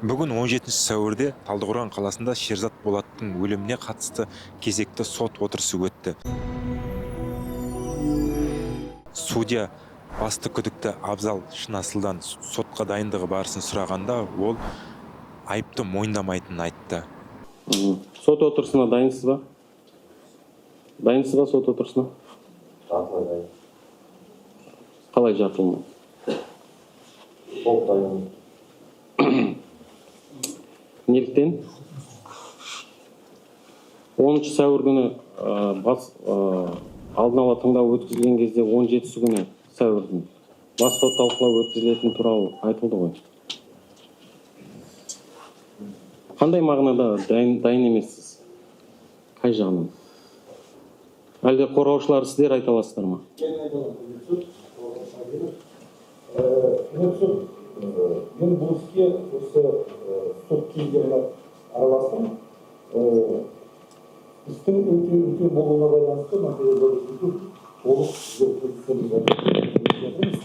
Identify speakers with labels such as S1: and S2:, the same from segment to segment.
S1: Бүгін, 17 сәуірде, Талдықорған қаласында Шерзат Болаттың өліміне қатысты кезекті сот отырысы өтті. Судья басты күдікті Абзал Шынасылдан сотқа дайындығы барысын сұрағанда, ол айыпты мойындамайтынын айтты.
S2: Сот отырысына дайынсыз ба? Дайынсыз ба сот отырысына?
S3: Жартылай дайын.
S2: Қалай жартылмай?
S3: Толық дайын.
S2: Неліктен? 10 сәуір күні бас алдын ала тыңдау өткізілген кезде, 17 күні сәуірдің бас сот талқылау өткізілетіні туралы айтылды ғой. Қандай мағынада дайын емессіз? Қай жағынан? Әлде қорғаушылар, сіздер айта аласыздар ма?
S4: Мен айта аламын, құрметті сот, Қорғаныс Сәбенов. Құрметті сот, мен бұл іске осы сот кезінде ғана араластым. Істің өте үлкен болуына байланысты материалдар өте көп, толық зерттеп жатырмыз.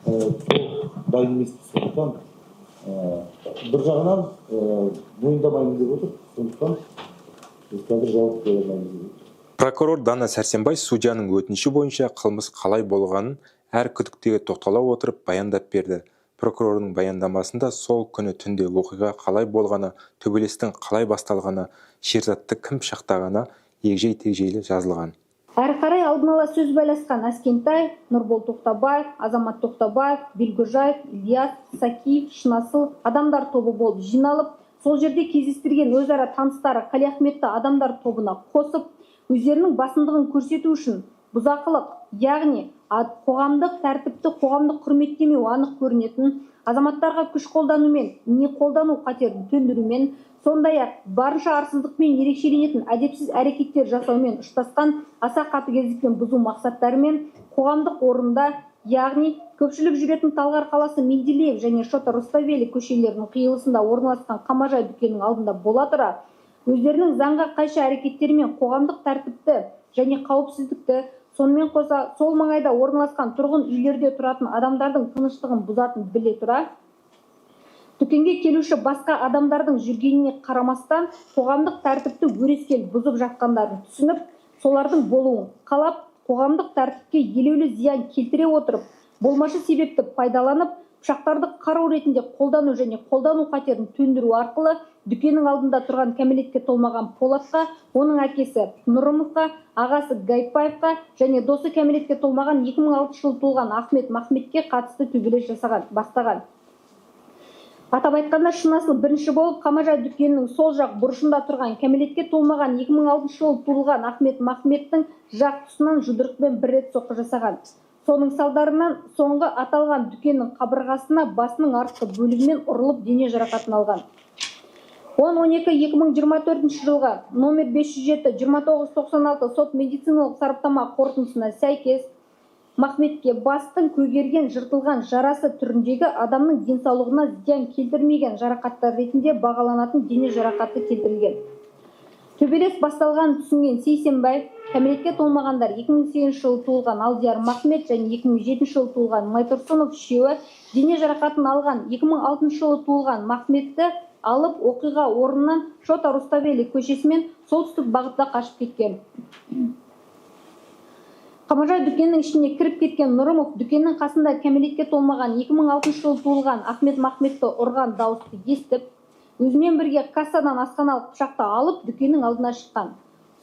S4: Толық дайын емеспіз, сондықтан бір жағынан мойындамаймын деп отыр, сондықтан біз қазір жауап бере алмаймыз.
S1: Прокурор Дана Сәрсенбай судьяның өтініші бойынша қылмыс қалай болғанын әр күдіктіге тоқтала отырып баяндап берді. Прокурордың баяндамасында сол күні түнде оқиға қалай болғаны, төбелестің қалай басталғаны, Шерзатты кім пышақтағаны егжей тегжейлі жазылған.
S5: Әрі қарай алдын ала сөз байласқан Әскентай, Нұрбол Тоқтабаев, Азамат Тоқтабаев, Белгөжаев, Ильяс, Сакиев, Шынасыл адамдар тобы болып жиналып, сол жерде кездестірген өзара таныстары Қалиахметті адамдар тобына қосып, өздерінің басымдығын көрсету үшін бұзақылық, яғни қоғамдық тәртіпті, қоғамдық құрметтемеу анық көрінетін азаматтарға күш қолданумен не қолдану қатерін төндірумен, сондай-ақ барынша арсыздықпен ерекшеленетін әдепсіз әрекеттер жасаумен ұштасқан аса қатыгездікпен бұзу мақсаттарымен қоғамдық орында, яғни көпшілік жүретін Талғар қаласы Менделеев және Шота Руставели көшелерінің қиылысында орналасқан Қамажай дүкенінің алдында бола тұра, өздерінің заңға қайшы әрекеттерімен қоғамдық тәртіпті және қауіпсіздікті, сонымен қоса сол маңайда орналасқан тұрғын үйлерде тұратын адамдардың тыныштығын бұзатынын біле тұра, дүкенге келуші басқа адамдардың жүргеніне қарамастан қоғамдық тәртіпті өрескел бұзып жатқандарын түсініп, солардың болуын қалап, қоғамдық тәртіпке елеулі зиян келтіре отырып, болмашы себепті пайдаланып, пышақтарды қару ретінде қолдану және қолдану қатерін төндіру арқылы дүкеннің алдында тұрған кәмелетке толмаған Полатқа, оның әкесі Нұрымовқа, ағасы Гайпаевқа және досы, кәмелетке толмаған 2006 жылы туылған Ахмет Махметке қатысты төбелес жасаған, бастаған. Атап айтқанда, Шынасыл бірінші болып Қамажай дүкенінің сол жақ бұрышында тұрған кәмелетке толмаған 2006 жылы туылған Ахмет Махметтің жақ тұсынан жұдырықпен бір рет соққы жасаған. Соның салдарынан соңғы аталған дүкеннің қабырғасына басының артқы бөлігімен ұрылып, дене жарақатын алған. 10.12.2024 жылғы номер 507 2996 сот медициналық сараптама қорытындысына сәйкес, Махметке бастың көгерген жыртылған жарасы түріндегі адамның денсаулығына зиян келтірмеген жарақаттар ретінде бағаланатын дене жарақаты келтірілген. Төбелес басталғанын түсінген Сейсенбай, кәмелетке толмағандар 2008 жылы туылған Алдияр Махмет және 2007 жылы туылған Майтұрсынов үшеуі дене жарақатын алған 2006 жылы туылған Махметті алып, оқиға орнынан Шота Руставели көшесімен солтүстік бағытта қашып кеткен. Қамажай дүкенінің ішіне кіріп кеткен Нұрымов дүкеннің қасында кәмелетке толмаған 2006 жылы туылған Ахмет Махметті ұрған дауысты естіп, өзімен бірге кассадан асханалық пышақты алып, дүкеннің алдына шыққан.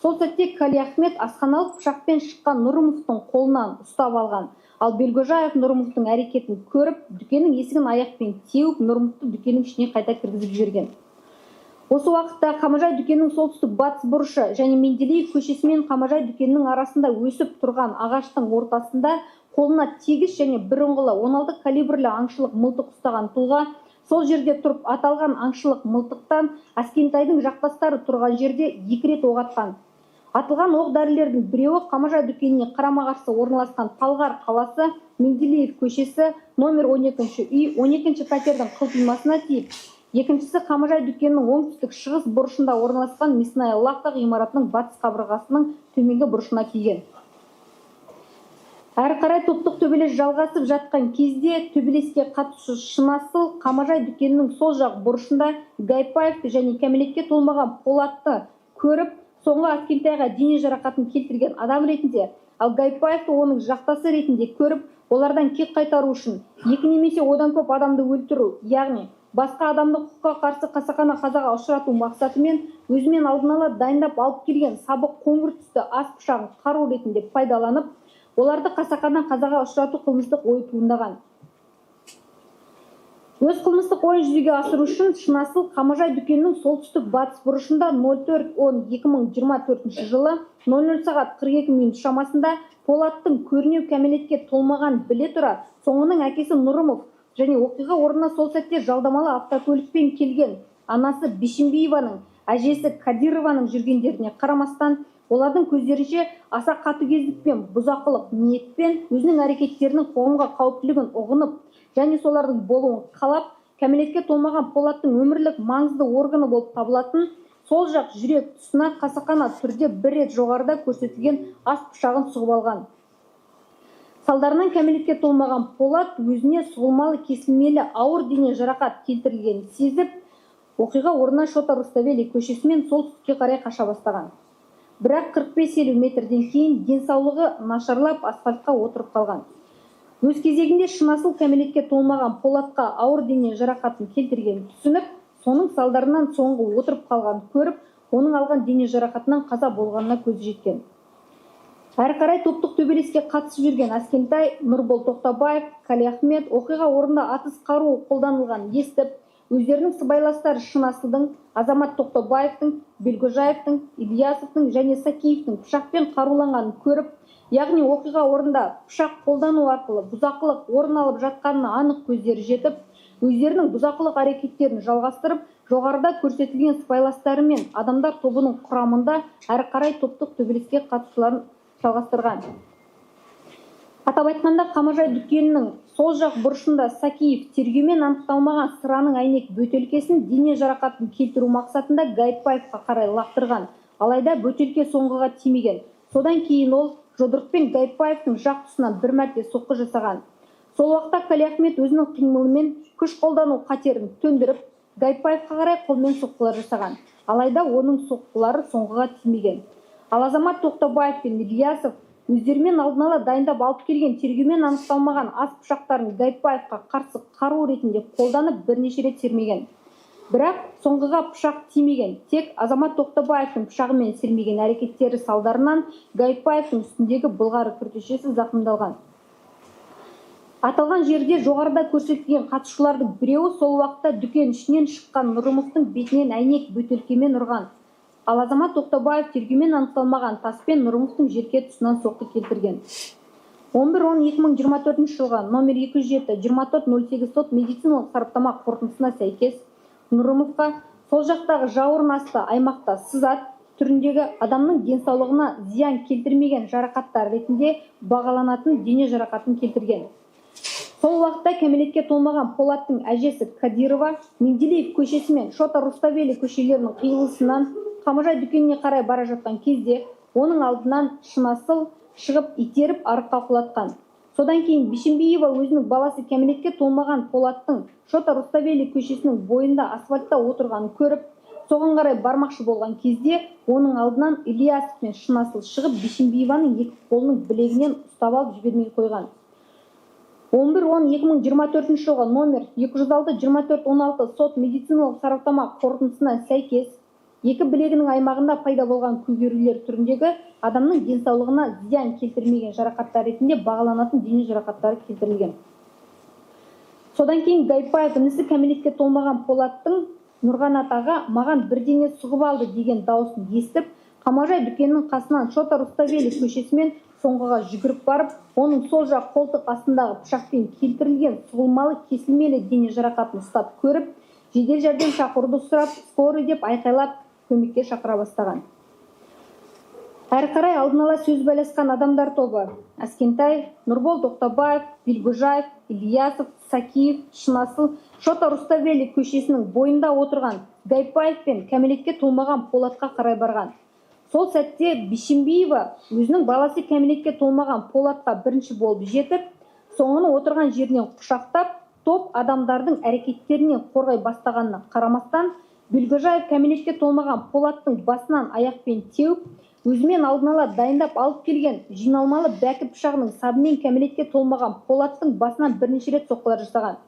S5: Сол сәтте Калиахмет асханалық пышақпен шыққан Нұрымовтың қолынан ұстап алған. Ал Белгөжаев Нұрымовтың әрекетін көріп, дүкеннің есігін аяқпен теуіп, Нұрымовты дүкеннің ішіне қайта кіргізіп жіберген. Осы уақытта Қамажай дүкенінің солтүстік батыс бұрышы және Менделеев көшесі мен Қамажай дүкенінің арасында өсіп тұрған ағаштың ортасында қолына тегіс және бір ұңғылы 16 калибрлі аңшылық мылтық ұстаған тұлға сол жерде тұрып, аталған аңшылық мылтықтан Әскентайдың жақтастары тұрған жерде екі рет оқ атқан. Атылған оқ дәрілердің біреуі Қамажай дүкеніне қарама-қарсы орналасқан Талғар қаласы Менделеев көшесі номер 12 үй 12 пәтердің қылтимасына тиіп, екіншісі Қамажай дүкенінің оңтүстік шығыс бұрышында орналасқан Мясная лавка ғимаратының батыс қабырғасының төменгі бұрышына тиген. Әрі қарай топтық төбелес жалғасып жатқан кезде төбелеске қатысушы Шынасыл Қамажай дүкенінің сол жақ бұрышында Гайпаевты және кәмелетке толмаған Полатты көріп, соңғы Аскентайға дене жарақатын келтірген адам ретінде, ал Гайпаевты оның жақтасы ретінде көріп, олардан кек қайтару үшін екі немесе одан көп адамды өлтіру, яғни басқа адамды құқыққа қарсы қасақана қазаға ұшырату мақсатымен өзімен алдын ала дайындап алып келген сабы қоңыр түсті ас пышағын қару ретінде пайдаланып, оларды қасақана қазаға ұшырату қылмыстық ойы туындаған. Өз қылмыстық ойын жүзеге асыру үшін Шынасыл Қамажай дүкенінің солтүстік батыс бұрышында 04.10.2024 жылы 00 сағат 42 минут шамасында Полаттың көрінеу кәмелетке толмаған біле тұра соңының әкесі Нұрымов және оқиға орнына сол сәтте жалдамалы автокөлікпен келген анасы Бишімбиеваның, әжесі Кадированың жүргендеріне қарамастан, олардың көздерінше аса қатыгездікпен, бұзақылық ниетпен өзінің әрекеттерінің қоғамға қауіптілігін ұғынып және солардың болуын қалап, кәмелетке толмаған Полаттың өмірлік маңызды органы болып табылатын сол жақ жүрек тұсына қасақана түрде бір рет жоғарыда көрсетілген ас пышағын сұғып алған. Салдарынан кәмелетке толмаған Полат өзіне сұғылмалы кесілмелі ауыр дене жарақат келтірілгенін сезіп, оқиға орнынан Шота Руставели көшесімен солтүстікке қарай қаша бастаған. Бірақ 45-50 метрден кейін денсаулығы нашарлап асфальтқа отырып қалған. Өз кезегінде Шынасыл кәмелетке толмаған Полатқа ауыр дене жарақатын келтіргенін түсініп, соның салдарынан соңғы отырып қалғанын көріп, оның алған дене жарақатынан қаза болғанына көзі жеткен. Әрі қарай топтық төбелеске қатысып жүрген Аскентай, Нұрбол Тоқтабаев, Қалиахмет оқиға орнында атыс қаруы қолданылғанын естіп, өздерінің сыбайластары Шынасылдың, Азамат Тоқтабаевтың, Белгожаевтың, Ильясовтың және Сакиевтің пышақпен қаруланғанын көріп, яғни оқиға орнында пышақ қолдану арқылы бұзақылық орын алып жатқанына анық көздері жетіп, өздерінің бұзақылық әрекеттерін жалғастырып, жоғарыда көрсетілген сыбайластары мен адамдар тобының құрамында әрі қарай топтық төбелеске қатысуларын жалғастырған. Атап айтқанда, Қамажай дүкенінің сол жақ бұрышында Сакиев тергеумен анықталмаған сыраның әйнек бөтелкесін дене жарақатын келтіру мақсатында Гайпаевқа қарай лақтырған. Алайда бөтелке соңғыға тимеген. Содан кейін ол жұдырықпен Гайпаевтың жақ тұсынан бір мәрте соққы жасаған. Сол уақытта Қалиахмет өзінің қимылымен күш қолдану қатерін төндіріп, Гайпаевқа қарай қолмен соққылар жасаған. Алайда оның соққылары соңғыға тимеген. Ал Азамат Тоқтабаев пен Ильясов өздерімен алдын ала дайындап алып келген тергеумен анықталмаған ас пышақтарын Гайпаевқа қарсы қару ретінде қолданып бірнеше рет сермеген. Бірақ соңғыға пышақ тимеген, тек Азамат Тоқтабаевтың пышағымен сермеген әрекеттері салдарынан Гайпаевтың үстіндегі былғары күртешесі зақымдалған. Аталған жерде жоғарыда көрсетілген қатысушылардың біреуі сол уақытта дүкен ішінен шыққан Нұрымовтың бетінен әйнек бөтелкемен ұрған. Ал Азамат Тоқтабаев тергеумен анықталмаған таспен Нұрымовтың желке тұсынан соққы келтірген. 11.10.2024 жылғы номер 207-2408 сот медициналық сараптама қорытындысына сәйкес Нұрымовқа сол жақтағы жауырын асты аймақта сызат түріндегі адамның денсаулығына зиян келтірмеген жарақаттар ретінде бағаланатын дене жарақатын келтірген. Сол уақытта кәмелетке толмаған Полаттың әжесі Кадирова Менделеев көшесі мен Шота Руставели көшелерінің қиылысынан Қамажай дүкеніне қарай бара жатқан кезде оның алдынан Шынасыл шығып итеріп арыққа құлатқан. Содан кейін Бишімбиева өзінің баласы кәмелетке толмаған Полаттың Шота Руставели көшесінің бойында асфальтта отырғанын көріп, соған қарай бармақшы болған кезде оның алдынан Ильясов пен Шынасыл шығып Бишімбиеваның екі қолының білегінен ұстап алып жібермей қойған. 11.10.2024 жылғы номер 206-2416 сот медициналық сараптама қорытындысына сәйкес екі білегінің аймағында пайда болған көгерулер түріндегі адамның денсаулығына зиян келтірмеген жарақаттар ретінде бағаланатын дене жарақаттары келтірілген. Содан кейін Гайпаев інісі кәмелетке толмаған Полаттың Нұрғанат аға маған бірдеңе сұғып алды деген дауысын естіп, Қамажай дүкенінің қасынан Шота Руставели көшесімен соңғыға жүгіріп барып, оның сол жақ қолтық астындағы пышақпен келтірілген сұғылмалы кесілмелі дене жарақатын ұстап көріп, жедел жәрдем шақыруды сұрап, скорый деп айқайлап көмекке шақыра бастаған. Әрі қарай алдын ала сөз байласқан адамдар тобы Аскентай, Нұрбол Тоқтабаев, Белгожаев, Ильясов, Сакиев, Шынасыл, Шота Руставели көшесінің бойында отырған Гайпаев пен кәмелетке толмаған Полатқа қарай барған. Сол сәтте Бишімбиева өзінің баласы кәмелетке толмаған Полатқа бірінші болып жетіп, соңын отырған жерінен құшақтап, топ адамдардың әрекеттерінен қорғай бастағанына қарамастан, Белгөжаев кәмелетке толмаған Полаттың басынан аяқпен теуіп, өзімен алдын ала дайындап алып келген жиналмалы бәкі пышағының сабымен кәмелетке толмаған Полаттың басынан бірнеше рет соққылар жасаған.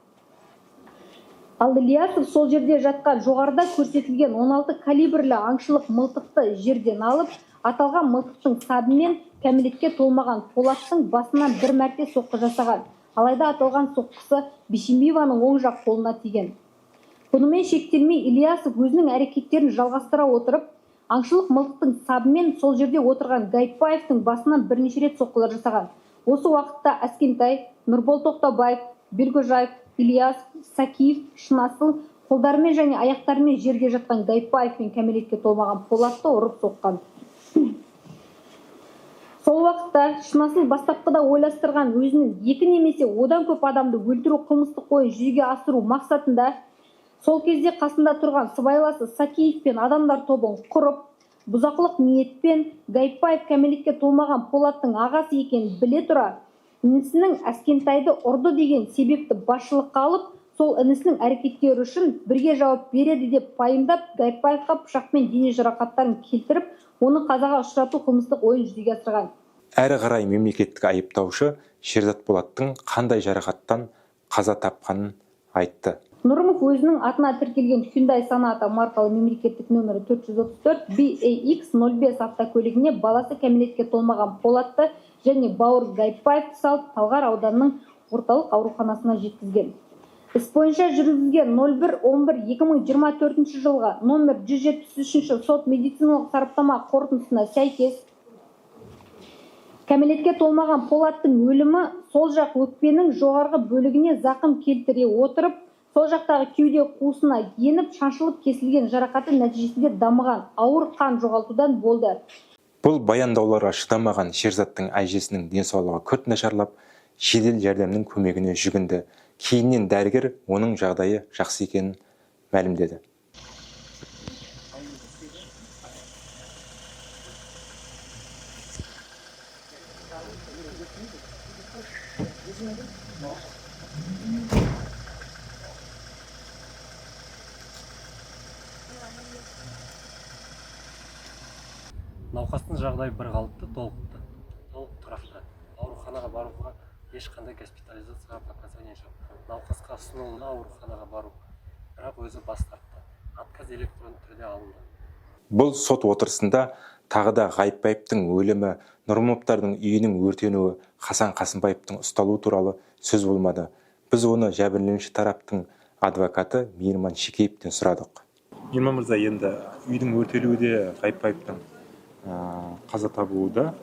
S5: Ал Ильясов сол жерде жатқан жоғарыда көрсетілген 16 калибрлі аңшылық мылтықты жерден алып, аталған мылтықтың сабымен кәмелетке толмаған Полаттың басынан бір мәрте соққы жасаған. Алайда аталған соққысы Бишімбиеваның оң жақ қолына тиген. Бұнымен шектелмей Ильясов өзінің әрекеттерін жалғастыра отырып, аңшылық мылтықтың сабымен сол жерде отырған Гайпаевтың басынан бірнеше рет соққылар жасаған. Осы уақытта Әскентай, Нұрбол Тоқтабаев, Белгөжаев, Ильясов, Сакиев, Шынасыл қолдарымен және аяқтарымен жерде жатқан Гайпаев пен кәмелетке толмаған Полатты ұрып соққан. Сол уақытта Шынасыл бастапқыда ойластырған өзінің екі немесе одан көп адамды өлтіру қылмыстық ойын жүзеге асыру мақсатында сол кезде қасында тұрған сыбайласы Сакиев пен адамдар тобын құрып, бұзақылық ниетпен Гайпаев кәмелетке толмаған Полаттың ағасы екенін біле тұра, інісінің Әскентайды ұрды деген себепті басшылыққа алып, сол інісінің әрекеттері үшін бірге жауап береді деп пайымдап, Гайпаевқа пышақпен дене жарақаттарын келтіріп, оны қазаға ұшырату қылмыстық ойын жүзеге асырған.
S1: Әрі қарай мемлекеттік айыптаушы Шерзат Болаттың қандай жарақаттан қаза тапқанын айтты.
S5: Нұрымов өзінің атына тіркелген Hyundai Sonata маркалы мемлекеттік нөмірі 434 BAX 05 автокөлігіне баласы кәмелетке толмаған Полатты және бауыр Гайпаевты салып, Талғар ауданының орталық ауруханасына жеткізген. Іс бойынша жүргізілген 01.11.2024 жылғы номер 173 сот медициналық сараптама қорытындысына сәйкес, кәмелетке толмаған Полаттың өлімі сол жақ өкпенің жоғарғы бөлігіне зақым келтіре отырып, сол жақтағы кеуде қуысына еніп, шаншылып кесілген жарақаты нәтижесінде дамыған ауыр қан жоғалтудан болды.
S1: Бұл баяндауларға шыдамаған Шерзаттың әжесінің денсаулығы күрт нашарлап, жедел жәрдемнің көмегіне жүгінді. Кейіннен дәрігер оның жағдайы жақсы екенін мәлімдеді.
S6: Науқастың жағдайы бір қалыпты, толық тұрақты. Ауруханаға баруға ешқандай госпитализацияға показания жоқ. Науқасқа ұсынылды ауруханаға бару, бірақ өзі бас тартты. Отказ электронды түрде алынды.
S1: Бұл сот отырысында тағы да Ғайыпбаевтың өлімі, Нұрымовтардың үйінің өртенуі, Хасан Қасымбаевтың ұсталуы туралы сөз болмады. Біз оны жәбірленуші тараптың адвокаты Мейірман Шекеевтен сұрадық. Мейірман мырза, енді үйдің өртелуі де Ғайыпбаевтың қаза табуы да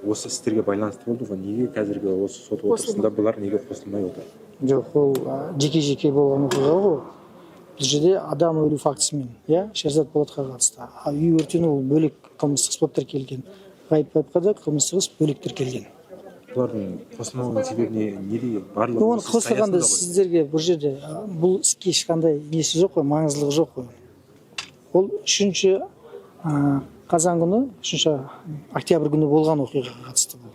S1: осы істерге байланысты болды ғой. Неге қазіргі осы сот отырысында бұлар неге қосылмай отыр?
S7: Жоқ, ол жеке-жеке болған оқиға ғой. Бұл жерде адам өлу фактісімен, иә, Шерзат Болатқа қатысты. Үй өртену ол бөлек қылмыстық іс болып тіркелген. Ғайыпбаевқа да қылмыстық іс бөлек тіркелген.
S1: Бұлардың қосылмауының себебі неде? Барлығы
S7: Оны қосылғанда сіздерге бұл жерде бұл іске ешқандай несі жоқ қой, маңыздылығы жоқ қой. Ол 3 қазан күні, 3 октябрь күні болған оқиғаға қатысты бұл.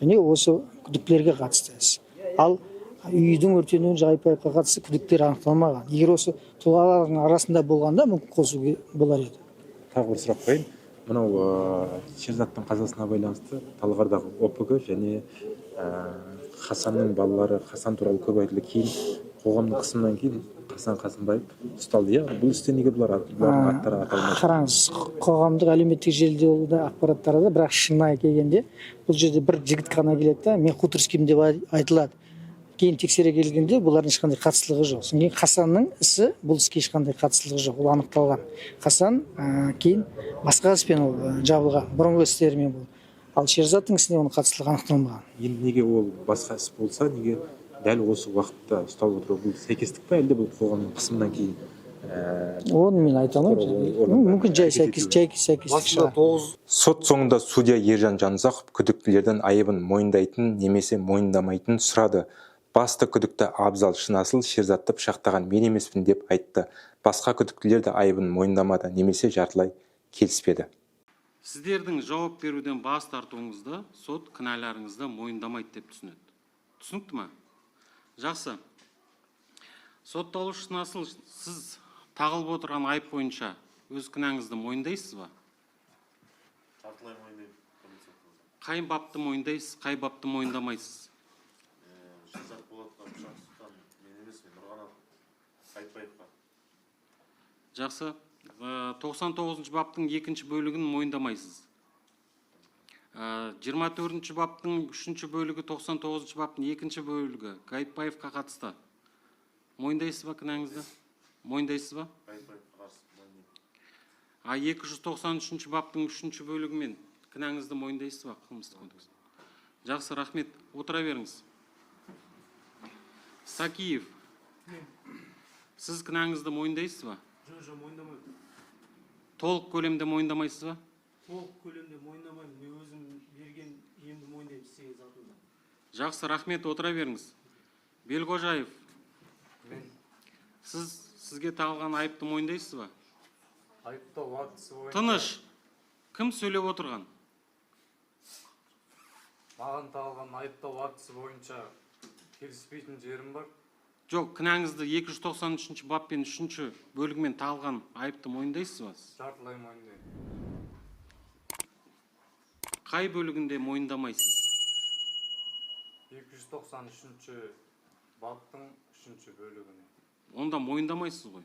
S7: Және осы күдіктілерге қатысты іс. Ал үйдің өртенуін Ғайыпбаевқа қатысты күдіктер анықталмаған. Егер осы тұлғалардың арасында болғанда мүмкін қосу болар еді.
S1: Тағы бір сұрақ қояйын. Мынау Шерзаттың қазасына байланысты Талғардағы ОПГ және Хасанның балалары, Хасан туралы көп айтылды. Кейін қоғамның қысымынан кейін Хасан Қасымбаев ұсталды. Иә, бұл істе неге бұлардың аттары аталмайды?
S7: Қараңыз, қоғамдық әлеуметтік желіде ол да ақпарат тарады, бірақ шынайы келгенде бұл жерде бір жігіт қана келеді да, мен хуторскиймін деп айтылады. Кейін тексере келгенде бұлардың ешқандай қатыстылығы жоқ. Содан кейін Хасанның ісі бұл іске ешқандай қатыстылығы жоқ, ол анықталған. Хасан кейін басқа іспен ол жабылған, бұрынғы істерімен болды. Ал Шерзаттың ісіне оның қатыстылығы анықталмаған.
S1: Енді неге ол басқа іс болса, неге дәл осы уақытта ұсталып отыру, бұл сәйкестік пе, әлде бұл қоғамның қысымынан кейін?
S7: Оны мен айта алмаймын. Мүмкін жай сәйкестік шығар.
S1: Сот соңында судья Ержан Жанұзақов күдіктілерден айыбын мойындайтын немесе мойындамайтынын сұрады. Басты күдікті Абзал Шынасыл Шерзатты пышақтаған мен емеспін деп айтты. Басқа күдіктілер де айыбын мойындамады немесе жартылай келіспеді.
S2: Сіздердің жауап беруден бас тартуыңызды сот кінәларыңызды мойындамайды деп түсінеді. Түсінікті ма? Жақсы. Сотталушы Насыл, сіз тағылып отырған айып бойынша өз кінәңізді мойындайсыз ба?
S8: Жартылай мойындаймын, құрметті сот мырза.
S2: Қай бапты мойындайсыз, қай бапты мойындамайсыз?
S8: Жизақ Болатқа пышақ сұққан мен емес, мен Нұрғанат Сайтбаевқа.
S2: Жақсы. 99 баптың екінші бөлігін мойындамайсыз. 24 баптың үшінші бөлігі, 99 баптың екінші бөлігі Гаипбаевқа қатысты. Мойындайсыз ба кінәңізді? Мойындайсыз ба?
S8: Гаипбаевқа қарсы мойындаймын.
S2: А 293 баптың үшінші бөлігімен кінәңізді мойындайсыз ба, қылмыстық кодекс? Жақсы, рахмет. Отыра беріңіз. Сакиев, сіз кінәңізді мойындайсыз ба?
S9: Жоқ, мойындамаймын.
S2: Толық көлемде мойындамайсыз ба?
S9: Толық көлемде мойындамаймын. Мен өзім берген емді мойындаймын, істеген затымды.
S2: Жақсы, рахмет, отыра беріңіз. Белғожаев, сіз сізге тағылған айыпты мойындайсыз ба?
S10: Айыптау актісі бойынша
S2: Тыныш. Кім сөйлеп отырған?
S10: Маған тағылған айыптау актісі бойынша келіспейтін жерім бар.
S2: Жоқ, кінәңізді 293 баппен үшінші бөлігімен тағылған айыпты мойындайсыз ба сіз?
S10: Жартылай мойындаймын.
S2: Қай бөлігінде мойындамайсыз?
S10: 293 баптың үшінші бөлігіне.
S2: Онда мойындамайсыз ғой.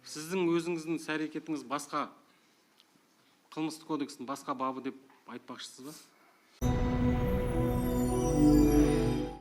S2: Сіздің өзіңіздің іс әрекетіңіз басқа қылмыстық кодекстің басқа бабы деп айтпақшысыз ба?